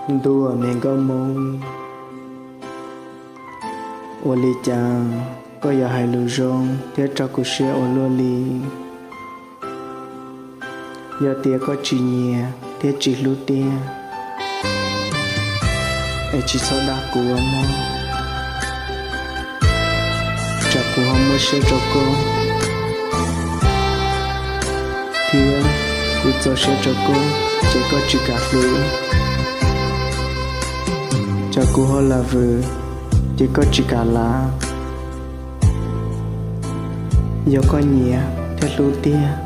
Ntuj me nkauj Hmoob, ua li cas koj yuav hais lus zoo thiab raug kuv siab ua luaj li? Yog tias koj tsis nyiam thiab tsis hlub tiag, es tsis txhob dag kuv mog. Tsam kuv ho muab siab rau koj, thiab kuv txaus siab rau koj, ces koj tsis kam hlub. Tsam kuv ho lam vwm, ces koj tsis kam lav. Yog koj nyiam thiab hlub tiag,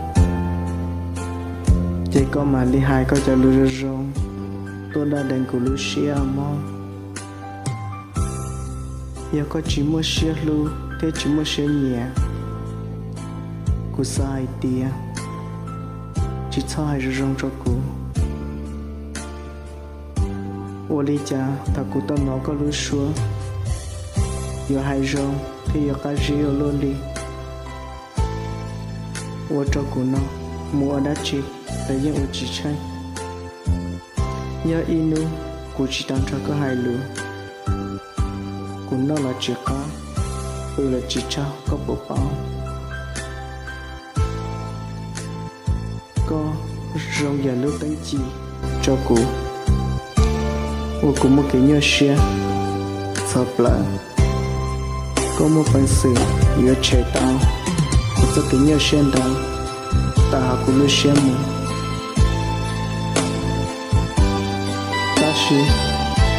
ces koj mam li hais koj cov lus zoo zoo tuaj daj deev kuv lub siab mog. Yog koj tsis muaj siab hlub thiab tsis muaj siab nyiam, kuv xav hais tias tsis txhob hais zoo zoo rau kuv. Ua li cas thaum kuv tau hnov koj lub suab, yuav hais zoo thiab yuav qab zib ua luaj li? Ua rau kuv no mus ua dab tsi los yeej ua tsis tsheej. Yog ib hnub kuv tsis tau nrog koj hais lus, kuv noj los tsis qab, pw los tsis tsaug, koj puas paub? Koj zoo yam lub teeb ci rau kuv, ua kuv muaj kev nyuaj siab txhov plaws. Koj muaj peev xwm yuav tshem tau kuv txoj kev nyuaj siab ntawd tawm hauv kuv lub siab mus. Tab sis,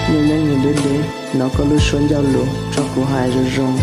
nyob nyob nyias deb deb hnov koj lub suab ncauj lus txog kuv hais zoo zoo,